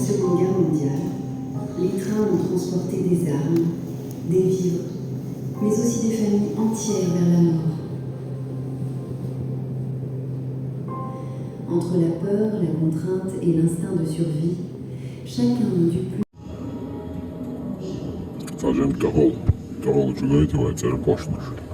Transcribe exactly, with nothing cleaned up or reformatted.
Seconde Guerre mondiale, les trains ont transporté des armes, des vivres, mais aussi des familles entières vers la mort. Entre la peur, la contrainte et l'instinct de survie, chacun a dû Сажен тохол, тохол чугайтова церпошнуш.